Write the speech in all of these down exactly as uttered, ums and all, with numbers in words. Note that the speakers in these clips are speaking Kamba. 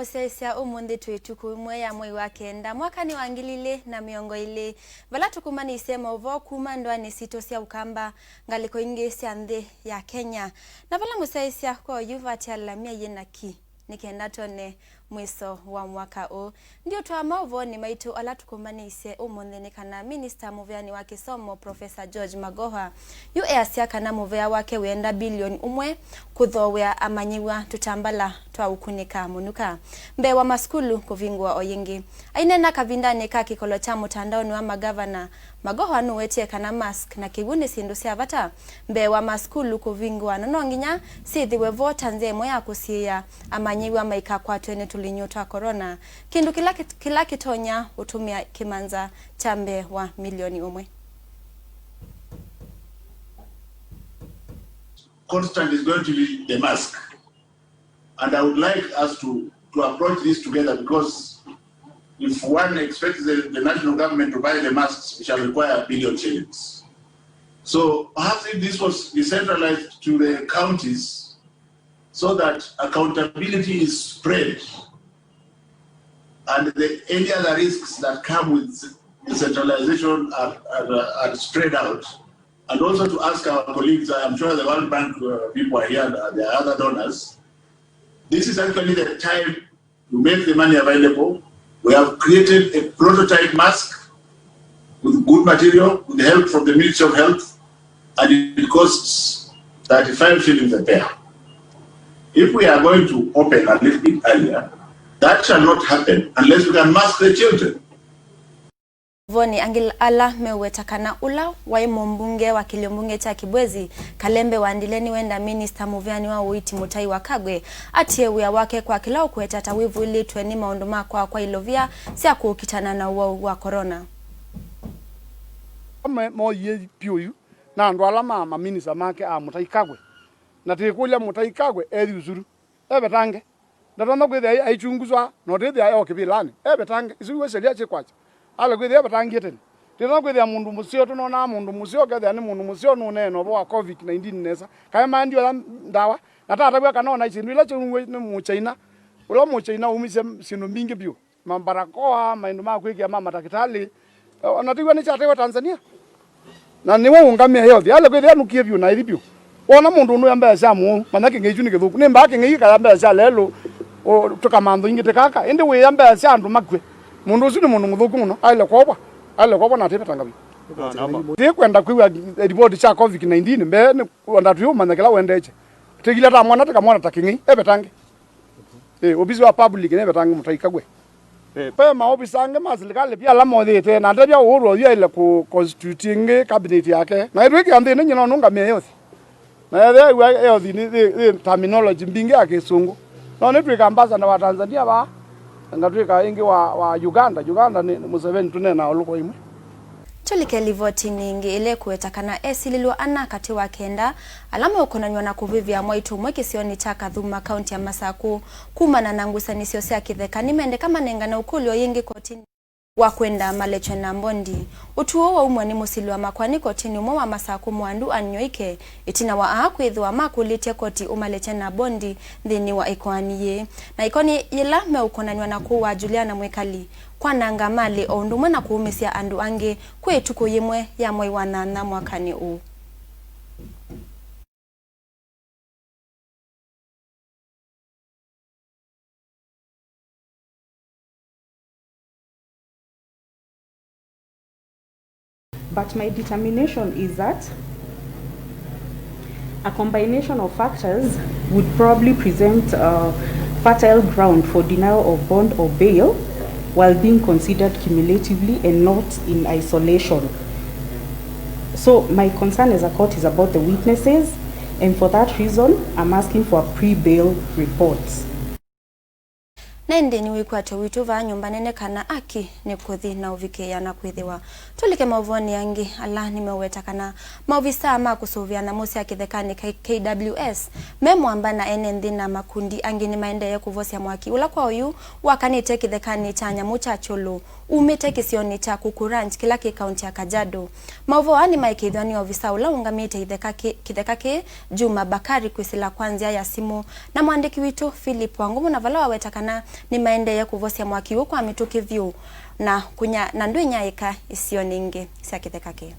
Mũsyaĩĩsya, ũmũnthĩ twĩ ĩtukũ ĩmwe ya mwei wa kenda, mwakanĩ wa ngili ilĩ na mĩongo ĩlĩ, vala tũkũmanĩisye maũvoo kuma ndũanĩ sitũ sya Ũkamba, ngalĩko ingĩ sya nthĩ ya Kenya. Na vala mũsyaĩĩsya kwa oyu vatialĩla myei ĩna ki, nĩ kenda twone mwĩso wa mwaka ũũ. Ndiũtwaa maũvoonĩ maitũ ala tũkũmanĩisye ũmũnthĩ nĩ kana minista mũveanĩ wa kĩsomo, Professor George Magoha, yu easya kana mũvea wake wĩenda bilioni ũmwe kũthooea amanyĩw'a tũtambala twa ũkunĩka mũnuka mbee wa masukulu kũvingũa o yĩngĩ. Aineena kavindanĩ ka kĩkolo kya mũtandaonĩ wa magavana, Magoha nũwetie kana mask na kĩw'ũ nĩ syĩndũ sya vata mbee wa masukulu kũvingũa, na no nginya syĩthĩwe vo ta nzĩa ĩmwe ya kũsiĩĩa amanyĩw'a maikakwatwe nĩ tũlinyũ twa corona, kĩndũ kĩla kĩt-, kĩla kĩtonya ũtũmĩa kĩmanza kya mbee wa milioni ũmwe. Constant is going to be the mask. And I would like us to, to approach this together, because if one expects the, the national government to buy the masks, it shall require a billion shillings. So perhaps if this was decentralized to the counties so that accountability is spread and the, any other risks that come with decentralization are, are, are spread out, and also to ask our colleagues, I am sure the World Bank, uh, people are here, and there are other donors. This is actually the time to make the money available. We have created a prototype mask with good material, with help from the Ministry of Health, and it costs thirty-five shillings a pair. If we are going to open a little bit earlier, that shall not happen unless we can mask the children. Maũvoonĩ angĩ ala meũweta kana ũla waĩ mũmbunge wa kĩlio mbunge kya Kibwezi, Kalembe Wandile, nĩwenda minista mũveani wa ũiiti Mũtai wa Kagwe atie wĩa wake kwa kĩla ũkũweta ta wĩvũĩlĩtwe nĩ maũndũ ma kwaa kwa ilovia sya kũkitana na ũwau wa corona. Me-, moyie vyũ yu na andũ ala ma maminista make a Mũtai Kagwe, na tĩkũlya Mũtai Kagwe ethi ũsuru. Evetange. Ndatonya kwĩthĩa ai-, aichunguzwa, na ũtĩthĩa e o kĩvĩlanĩ. Evetange. Isu iwe sheria chikwakya. Ale kwĩthĩa evetangie tene. Tĩtonya kwĩthĩa mũndũ mũseo, tũnonaa mũndũ mũseo, ũkethĩa nĩ mũndũ mũseo nũneena ũvoo wa covid nineteen nesa. Kaĩ maendie oya ndawa, na tatavw'a kana ona syĩndũ ila syaumiw'e nĩ Mũchaina. Ũla Mũchaina ũmisye syĩndũ mbingĩ vyũ. Mambarakoa, maĩndũ ma kwĩkĩa ma matakĩtalĩ. O na tĩw'a nĩkyatewe Tanzania. Na nĩwe ũngamĩa health. Ale kwĩthĩa nũkie vyũ na ĩthi vyũ. Wona mũndũ ũnũya mbesa sya mũu, manya kĩng'ei kyu nĩ kĩthũku. Nĩ mbaa kĩng'ei kĩkaya mbesa sya lelũ, o, tũkamantho ingĩ tĩ kaka. Ĩndĩ wĩya mbesa sya andũ makw'e. Mũndũ ũsu nĩ mũndũ mũthũku mũno. Aile kwovwa. Aile kwovwa na atĩvetanga vyũ. Tĩkwenda kwĩw'a ripoti sya covid nineteen mbee, nĩ kwenda twĩũmanya kĩla wendeekye. Tĩkila tamwona, tĩkamwona ta kĩng'ei. Evetange. Ĩ, ovisi wa public nĩvetange Mũtai Kagwe. Ĩ, ve maovisa angĩ ma silikalĩ pia ala moyĩte, na ndevya Uhuru oyu aile kũ constitute ĩngĩ cabinet yake. Na ĩtwĩkĩa nthĩnĩ nyina nũngamĩe yosi. Na ethĩa ĩw'a yosi nĩ, nĩ, nĩ terminology mbingĩ ya kĩsũngũ. No nĩtwĩka ambassador wa Tanzania vaa, na ngatwĩka ĩngĩ wa, wa Uganda. Uganda nĩ, nĩ Museveni tũneenaa ũlũko imwe. Tũlike livotinĩ ĩngĩ ĩla ĩkũweta kana esilĩlw'a ana katĩ wa kenda ala meũkonanw'a na kũvĩvĩa mwaitũ ũmwe kĩsionĩ kya Kathuma, kaunti ya Masakũ, kumana na ngusanĩsyo sya kĩtheka, nĩmendeka manengane ũkũlyo yĩngĩ kotinĩ wa kwenda malekye na mbondi. Ũtwi ũũ waumw'a nĩ mũsili wa makoani kotinĩ ũmwe wa Masakũ, Mwandu Ann Nyoike, ĩtina wa aa kwĩthĩwa makũlĩtye koti ũmalekye na mbondi nthĩnĩ wa ĩkoani yĩĩ. Na ĩkoani yĩla meũkonanw'a na kũũa Juliana Mwĩkali, kwananga malĩ o ũndũ ũmwe na kũũmĩsya andũ angĩ kwĩ ĩtukũ yĩmwe ya mwei wa nyanya mwakanĩ ũũ. But my determination is that a combination of factors would probably present a fertile ground for denial of bond or bail while being considered cumulatively and not in isolation. So my concern as a court is about the witnesses, and for that reason, I'm asking for a pre-bail report. Na ĩndĩ nĩ wĩkwatyo witũ vaa nyũmba nene kana aki nĩ kũthi na ũvikĩĩa na kwĩthĩwa. Tũlike maũvoonĩ angĩ ala nĩmeũweta kana maovisaa ma kũsũvĩa nyamũ sya kĩthekanĩ K W S me mũamba na ene nthĩ na makundi angĩ nĩmaendee kũvosya mwaki ũla kwa oyu wakanĩte kĩthekanĩ kya nyamũ kya Kyũlũ umĩte kĩsionĩ kya Kuku Ranch kĩla kĩ kaunti ya Kajiado. Maũvoo aa nĩmaĩkĩĩthw'a nĩ ovisa ũla ũngamĩte itheka kĩ-, kĩtheka kĩĩ, Juma Bakari, kwĩsĩla kwa nzĩa ya simũ na mwandĩki witũ Philip Wangũmũ, na vala waweta kana Nĩmaendee kũvosya mwaki ũũ kwa mĩtũkĩ vyũ na kũnya, na ndwĩnyaĩĩka isionĩ ingĩ sya kĩtheka kĩĩ.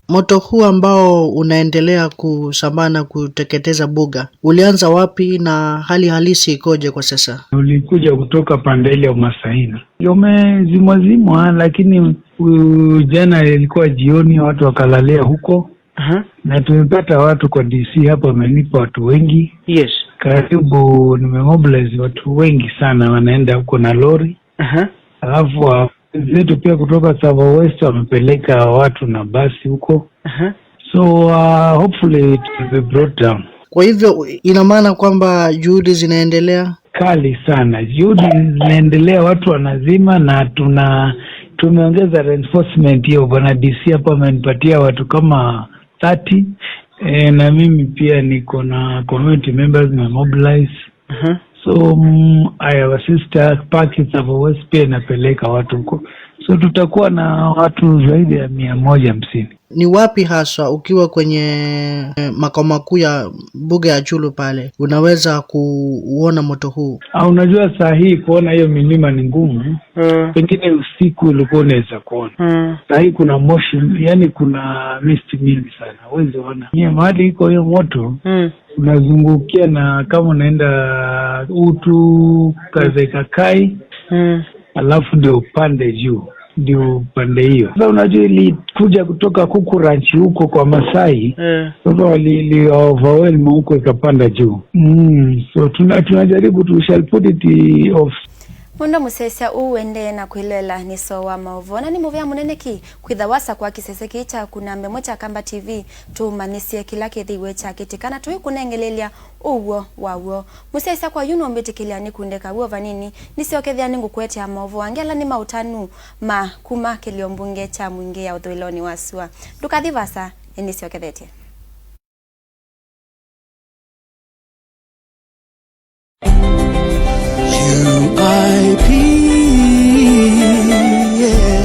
Moto huu ambao unaendelea kusambaa na kuteketeza mbuga, ulianza wapi na hali halisi ikoje kwa sasa? Ulikuja kutoka pande ile ya Umasaini. Umezimwazimwa, lakini uh, jana ilikuwa jioni, watu wakalalia huko. Aha. Na tumepata watu kwa D C hapa, amenipa watu wengi. Yes. Karibu, nimemobilize watu wengi sana, wanaenda huko na lori. Aha. Alafu, uh, zetu pia kutoka Tsavo West wamepeleka watu na basi huko. Aha. So, uh, hopefully it will be brought down. Kwa hivyo, ina maana kwamba juhudi zinaendelea? Kali sana. Juhudi zinaendelea, watu wanazima, na tuna, tumeongeza reinforcement hiyo. Bwana D C hapa amenipatia watu kama thirty. Eh, na mimi pia niko na community members nimemobilize. Aha. So, mm, I have a sister, Park Tsavo West pia inapeleka watu huko. So, tutakuwa na watu zaidi ya mia moja hamsini. Ni wapi haswa ukiwa kwenye, eh, makao makuu ya mbuga ya Chulu pale, unaweza kuuona moto huu? Ah, unajua saa hii kuona hiyo milima ni ngumu. Mm. Pengine usiku ulikuwa unaweza kuona. Mm. Saa hii kuna moshi, yani kuna mist mingi sana, huwezi ona. Nye mahali iko hiyo moto, mm, unazungukia na kama unaenda Utu, Katheka Kai, mm, alafu ndio upande juu, ndio upande hiyo. Sasa unajua ilikuja kutoka Kuku Ranch huko kwa Masai. Eh. Sasa wali-, ili overwhelm huko ikapanda juu. Mm, so tuna-, tunajaribu tu, we shall put it off. Mũndũ mũsyaĩĩsya ũũ ũendee na kwĩloela nĩ soo wa maũvoo, na nĩ mũvea mũnene ki kwĩtha wasa kwa kĩsese kĩĩ kyaku namba ĩmwe kya Kamba T V, tũũmanyĩsye kĩla kĩthĩiwe kyakĩtĩka na tũikũnengelelya ũw'o wa w'o. Mũsyaĩĩsya kwa yu nũmbĩtĩkĩlya nĩkunde kaw'o vanini, nĩsyokethea nĩngũkũetea maũvoo angĩ ala nĩ ma ũtanu ma kuma kĩlio mbunge kya Mwingĩ ya ũthũĩlonĩ wa sua. Ndũkathi vaasa, nĩnĩsyokethetye. U I P, yeah.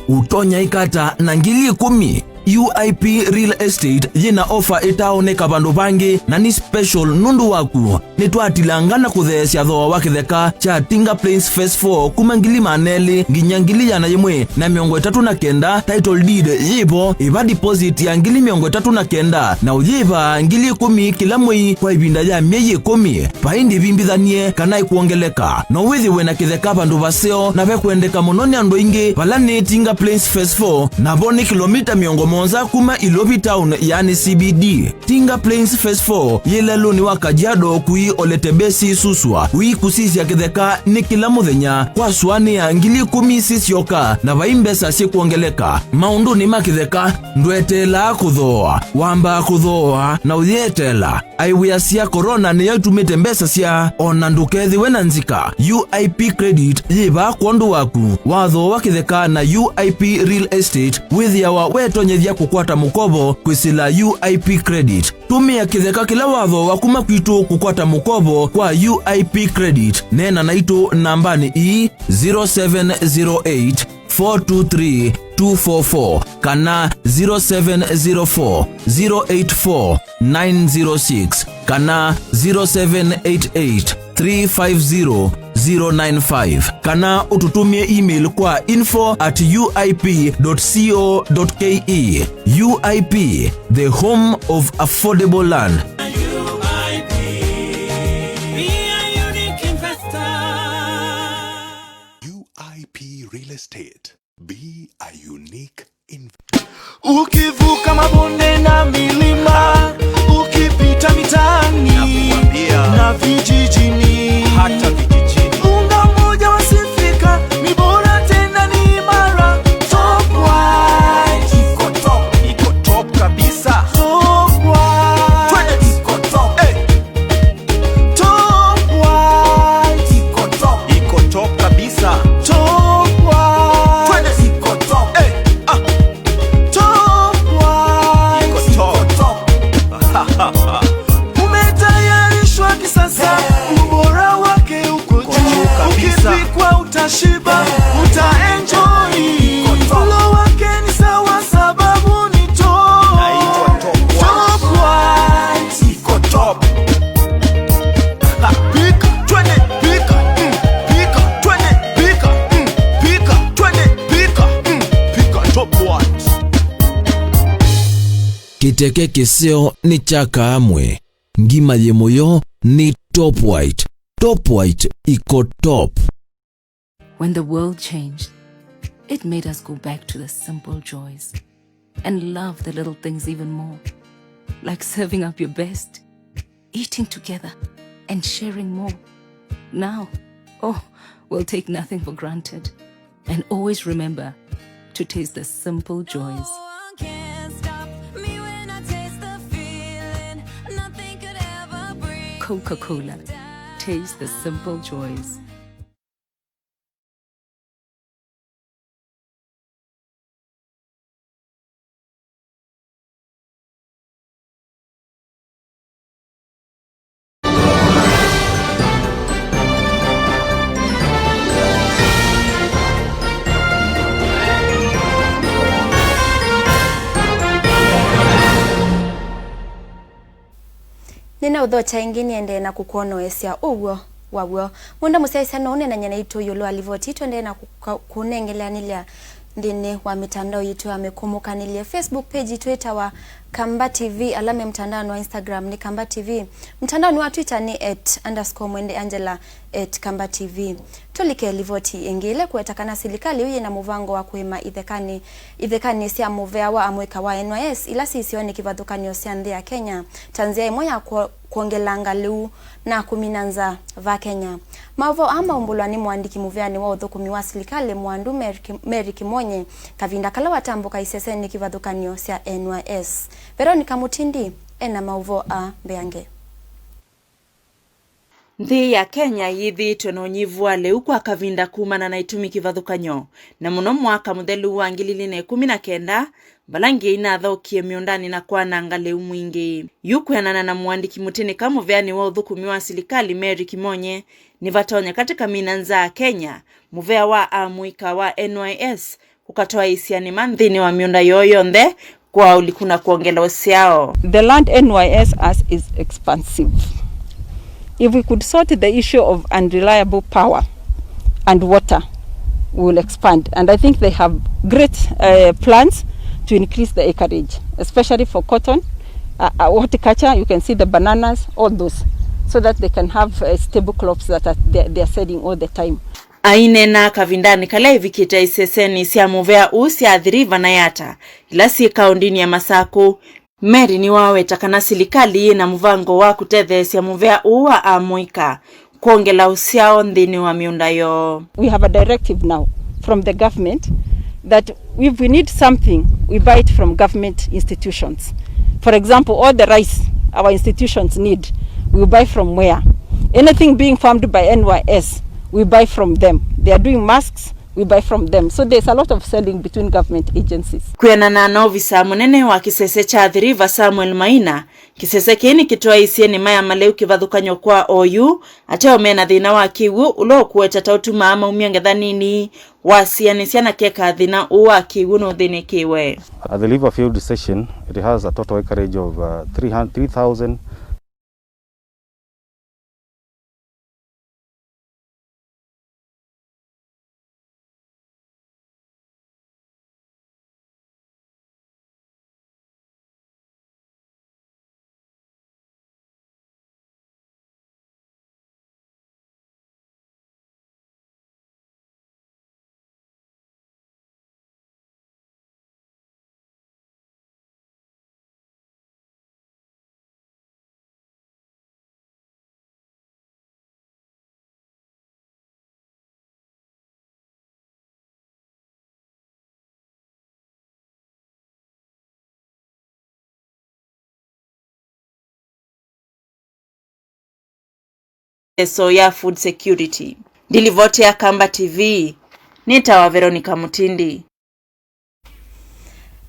Ũtonya ĩkata na ngili ĩkũmi. U I P Real Estate yĩna ofa ĩtaaoneka vandũ vangĩ, na nĩ special nũndũ waku. Nĩtwatilanga na kũtheesya thooa wa kĩtheka kya Tinga Plains Phase four kuma ngili maana elĩ nginya ngili ĩana yĩmwe na mĩongo ĩtatũ na kenda. Title deed yĩvo, ĩva deposit ya ngili mĩongo ĩtatũ na kenda, na ũyĩva ngili ĩkũmi kĩla mwei kwa ĩvinda ya myei ĩkũmi. Vai ndĩvimbithanie kana ĩkwongeleka. No wĩthĩwe na kĩtheka vandũ vaseo na vekwendeka mũno nĩ andũ aingĩ, vala nĩ Tinga Plains Phase four, navo nĩ kĩlomita mĩongo mũonza kuma Ilovi Town, yaani C B D. Tinga Plains Phase four yĩ lelũnĩ wa Kajiado, kũi Oletebesi, Suswa. Ũikũsisya kĩtheka nĩ kĩla mũthenya kwa sũanĩa ngili ĩkũmi sisyoka, na vai mbesa syĩkwongeleka. Maũndũnĩ ma kĩtheka, ndweteelaa kũthooa, wambaa kũthooa na ũyeteela. Ai wĩasya corona nĩyo ĩtumĩte mbesa sya, o na ndũkethĩwe na nzika. U I P Credit yĩ vaa kwondũ waku. Wathooa kĩtheka na U I P Real Estate, wĩthĩawa weetonyethya kũkwata mũkovo kwĩsĩla U I P Credit. Tũmĩa kĩtheka kĩla wathooa kuma kwitũ kũkwata mũkovo kwa U I P Credit. Neena naitũ nambanĩ ii, zero seven zero eight, four two three, two four four kana zero seven zero four, zero eight four, nine zero six kana zero seven eight eight, three five zero, zero nine five, kana ũtũtũmĩe email kwa info at U I P dot co dot K E. U I P, the home of affordable land. U I P, be a unique investor. U I P Real Estate. Be a unique inv- Ukivuka mabonde na milima, ukipita mitaani na vijijini, hata vijijini, unga mmoja wasifika, ni bora tena ni imara. Top White. Iko top, iko top kabisa. Top White. Twende. Iko top. Eh. Top White. Iko top. Iko top kabisa. Top White. Twende. Iko top. Eh, ah. Top White. Iko top. Umetayarishwa kisasa. Ĩteke kĩseo nĩ kya kaamwe. Ngima yĩ mũyo nĩ Top White. Top White iko top. When the world changed, it made us go back to the simple joys and love the little things even more, like serving up your best, eating together, and sharing more. Now, oh, we'll take nothing for granted and always remember to taste the simple joys. Coca-Cola. Taste the simple joys. Nĩnaũthokya ĩngĩ nĩendee na kũkwonoesya ũw'o waw'o. Mwenda mũsyaĩĩsya no ũneenany'e naitũ ĩũlũ wa livoti ĩĩ tũendee na kũka-, kũnengeleanĩlya nthĩnĩ wa mĩtandao yitũ ya mĩkũmũkanĩlye. Facebook page yitũ ĩtawa Kamba T V, ala me mtandaonĩ wa Instagram nĩ Kamba T V, mtandaonĩ wa Twitter nĩ at underscore Mwende Angela, at Kamba T V. Tũlike livoti ĩngĩ ĩla ĩkũweta kana silikalĩ yu yĩna mũvango wa kũĩma ithekanĩ, ithekanĩ sya mũvea wa amũika wa N Y S ila syĩ isionĩ kĩvathũkany'o sya nthĩ ya Kenya ta nzĩa ĩmwe ya kwo-, kwongelanga lĩu na kũmina nzaa va Kenya. Maũvoo aa maumbũlwa nĩ mũandĩki mũveanĩ wa ũthũkũmi wa silikalĩ Mwandu Mary Ki-, Mary Kimonye kavinda kala watambũka isesenĩ kĩvathũkany'o sya N Y S. Veronica Mutindi ena maũvoo aa mbeange. Nthĩ ya Kenya yĩthĩĩtwe na ũnyivu wa lĩu kwa kavinda kumana na itumi kĩvathũkany'o, na mũno mwaka mũthelu wa ngili ilĩ na ĩkũmi na kenda, vala ngĩĩ inathokie mĩũndanĩ na kwananga lĩu mwingĩ. Yu kwĩanana na mũandĩki mũtĩnĩka mũveanĩ wa ũthũkũmi wa silikalĩ Mary Kimonye, nĩvatonyeka tũkamina nzaa Kenya, mũvea wa amũika wa N Y S kũkatwaĩĩsya nĩma nthĩnĩ wa mĩũnda yoo yonthe kwa ũliku na kwongela ũsyao. The land N Y S has is expansive. If we could sort the issue of unreliable power and water, we will expand. And I think they have great, uh, plans to increase the acreage, especially for cotton, uh, uh, horticulture, you can see the bananas, all those, so that they can have, uh, stable crops that are, they, they are selling all the time. Aineena kavindanĩ kala ĩvikĩte isesenĩ sya mũvea ũũ sya Athi River na Yatta, ila syĩ kaũndĩnĩ ya Masakũ, Mary nĩwaweta kana silikalĩ yĩna mũvango wa kũtetheesya mũvea ũũ wa amũika kwongela ũsyao nthĩnĩ wa mĩũnda yoo. We have a directive now from the government that if we need something, we buy it from government institutions. For example, all the rice our institutions need, we buy from where? Anything being farmed by N Y S, we buy from them. They are doing masks, we buy from them. So there's a lot of selling between government agencies. Kwĩanana na ovisa mũnene wa kĩsese kya Athi River, Samuel Maina, kĩsese kĩĩ nĩkĩtwaĩĩsye nĩma ya malĩu kĩvathũkany'o kwa oyu, ateo mena thĩna wa kĩw'ũ ũla ũkũweta ta ũtumaa maumya ngetha nini, wasianĩsya na keka thĩna ũũ wa kĩw'ũ nũthĩnĩkĩwe. At the River Field Station, it has a total acreage of, uh, three hundred, three thousand. Ĩsoo ya food security. Ndilivoti ya Kamba T V, nĩtawa Veronica Mutindi.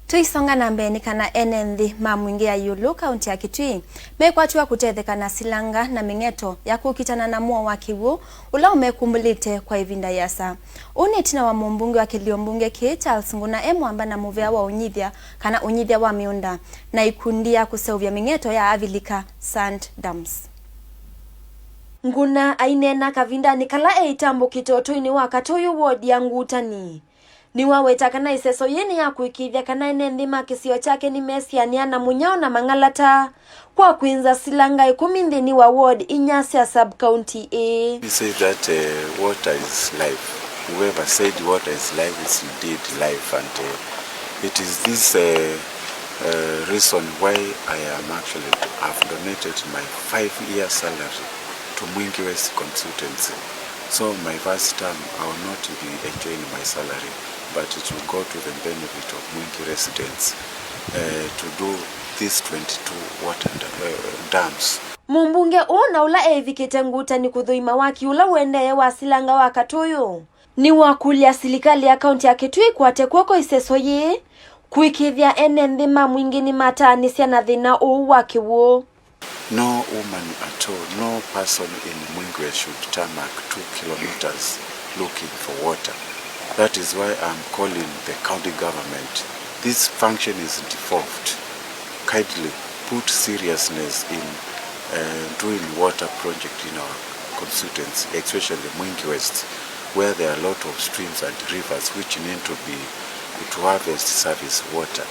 Tũisonga na mbee nĩ kana ene nthĩ ma Mwingĩ ya ĩũlũ, kaunti ya Kitui, mekwatiwa kũtetheka na silanga na mĩng'eto ya kũkitana na mũo wa kĩw'ũ ũla ũmekumbũlĩte kwa ĩvinda yĩasa. Ũũ nĩ ĩtina wa mũmbunge wa kĩlio mbunge kĩĩ Charles Nguna e mwamba na mũvea wa ũnyithya kana ũnyithya wa mĩũnda na ikundi ya kũseũvya mĩng'eto ya Avilika Sand Dams. Nguna aineena kavindanĩ kala e itambũkĩte ũtũinĩ wa Katũyũ ward ya Ngutani. Nĩwaweta kana ĩseso yĩĩ nĩ ya kũĩkĩĩthya kana ene nthĩ ma kĩsio kyake nĩmesianĩa na mũnyao na mang'alata kwa kwĩnza silanga ĩkũmi nthĩnĩ wa ward inya sya sub-county ĩĩ. He said that, uh, water is life. Whoever said water is life is indeed life, and, uh, it is this, uh, uh, reason why I am actually, I've donated my five-year salary to Mwingi West constituency. So my first term, I will not be enjoying my salary, but it will go to the benefit of Mwingi residents, uh, to do these twenty-two water da-, uh, dams. Mũmbunge ũũ na ũla eĩvikĩte ngutani kũthũima waki ũla ũendee wa silanga wa Katũyũ, nĩwakũlya silikalĩ ya kaunti ya Kitui ĩkwate kw'oko ĩseso yĩĩ kũĩkĩĩthya ene nthĩ ma Mwingi nĩmataanĩsya na thĩna ũũ wa kĩw'ũ. No woman at all, no person in Mwingi West should tarmac two kilometers looking for water. That is why I'm calling the county government. This function is devolved. Kindly put seriousness in, uh, doing water project in our constituency, especially Mwingi West, where there are a lot of streams and rivers which need to be, to harvest service water.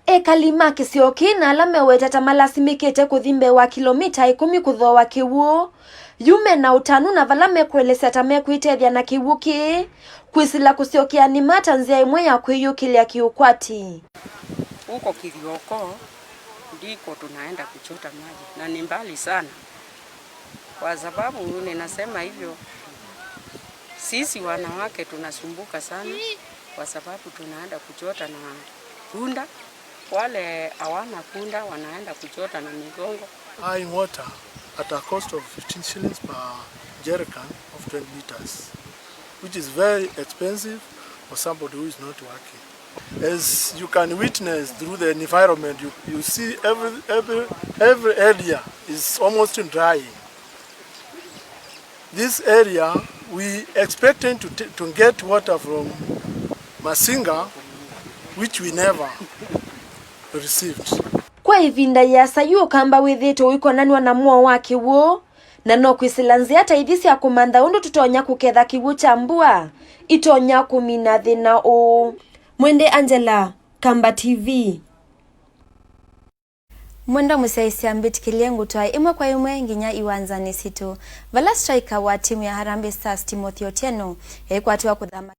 Ekali ma kĩsio kĩĩ na ala meweta ta malasimĩkĩte kũthi mbee wa kĩlomita ĩkũmi kũthooa kĩw'ũ, yu me na ũtanu na vala mekũelesya ta mekwĩtethya na kĩw'ũ kĩĩ kwĩsĩla kũsyokea nĩma ta nzĩa ĩmwe ya kwĩyũkĩlya kĩũkwati. Huko Kithioko ndiko tunaenda kuchota maji na ni mbali sana, kwa sababu ninasema hivyo, sisi wanawake tunasumbuka sana kwa sababu tunaenda kuchota na punda. Wale hawana punda wanaenda kuchota na migongo. Buying water at a cost of fifteen shillings per jerrycan of twenty liters, which is very expensive for somebody who is not working. As you can witness through the environment, you, you see every, every, every area is almost dry. This area, we expecting to t-, to get water from Masinga, which we never received. Kwa ĩvinda yĩasa yu ũkamba wĩthĩĩtwe ũikonanw'a na mũo wa kĩw'ũ, na no kwĩsĩla nzĩa ta ithi sya kũmantha ũndũ tũtonya kũketha kĩw'ũ kya mbua itonya kũmina thĩna ũũ. Mwende Angela, Kamba T V. Mwendwa mũsyaĩĩsya, mbĩtĩkĩlye ngũtwae ĩmwe kwa ĩmwe nginya iwanzanĩ sitũ, vala striker wa timu ya Harambee Stars, Timothy Otieno, eĩkwatĩwa kũthama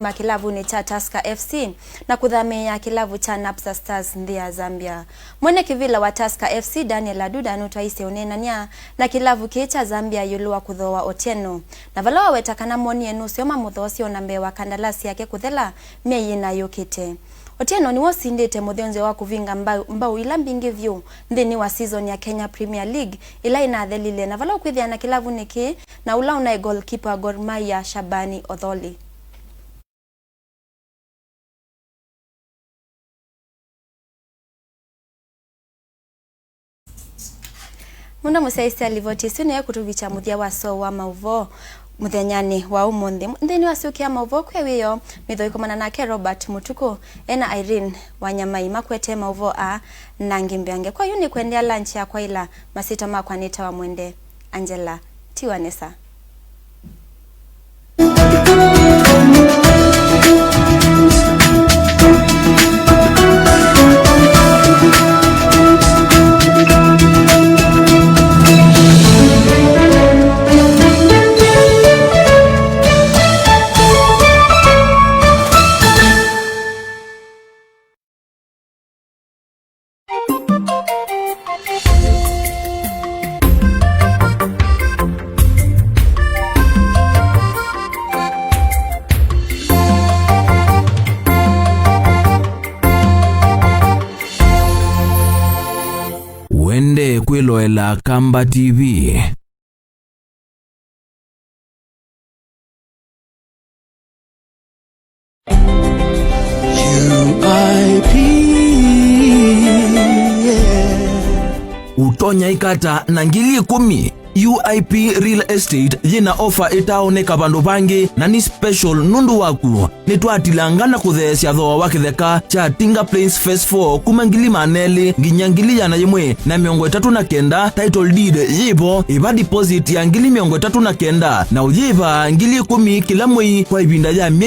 ma kĩlavunĩ kya Tusker F C na kũthamĩĩa kĩlavu kya Napsa Stars nthĩ ya Zambia. Mwene kĩvĩla wa Tusker F C, Daniel Aduda, nũtwaisye ũneenany'a na kĩlavu kĩĩ kya Zambia ĩũlũ wa kũthooa Otieno, na vala waweta kana monie nũseo mamũthoosye o na mbee wa kandalasi yake kũthela myei ĩna yũkĩte. Otieno nĩwe ũsindĩte mũthĩnzĩo wa kũvinga mbau, mbau ila mbingĩ vyũ nthĩnĩ wa season ya Kenya Premier League ĩla ĩnathelile, na vala ũkwĩthĩana kĩlavunĩ kĩĩ na ũla ũnaĩ goalkeeper wa Gor Mahia, Shabani Otholi. Mũno mũsyaĩĩsya, livoti ĩsu nĩyo ĩkũtũvikya mũthya wa soo wa maũvoo mũthenyanĩ wa ũmũnthĩ. Nthĩnĩ wa syũkĩa maũvoo kwĩ wĩoo, mĩtho ĩkomana nake Robert Mũtukũ ena Irene Wanyamai makwete maũvoo aa na angĩ mbeange. Kwa yu nĩkwendea lunch ya kwaĩla. Masyĩtwa makwa nĩtawa Mwende Angela. Tiwa nesa. Wende kwĩloela Kamba T V. U I P, yeah. Ũtonya ĩkata na ngili ĩkũmi. U I P Real Estate yĩna ofa ĩtaaoneka vandũ vangĩ na nĩ special nũndũ waku. Nĩtwatilanga na kũtheesya thooa wa kĩtheka kya Tinga Plains Phase four kuma ngili maana elĩ nginya ngili ĩana yĩmwe na mĩongo ĩtatũ na kenda. Title deed yĩ vo. Ĩva deposit ya ngili mĩongo ĩtatũ na kenda na ũyĩva ngili ĩkũmi kĩla mwei kwa ĩvinda ya myei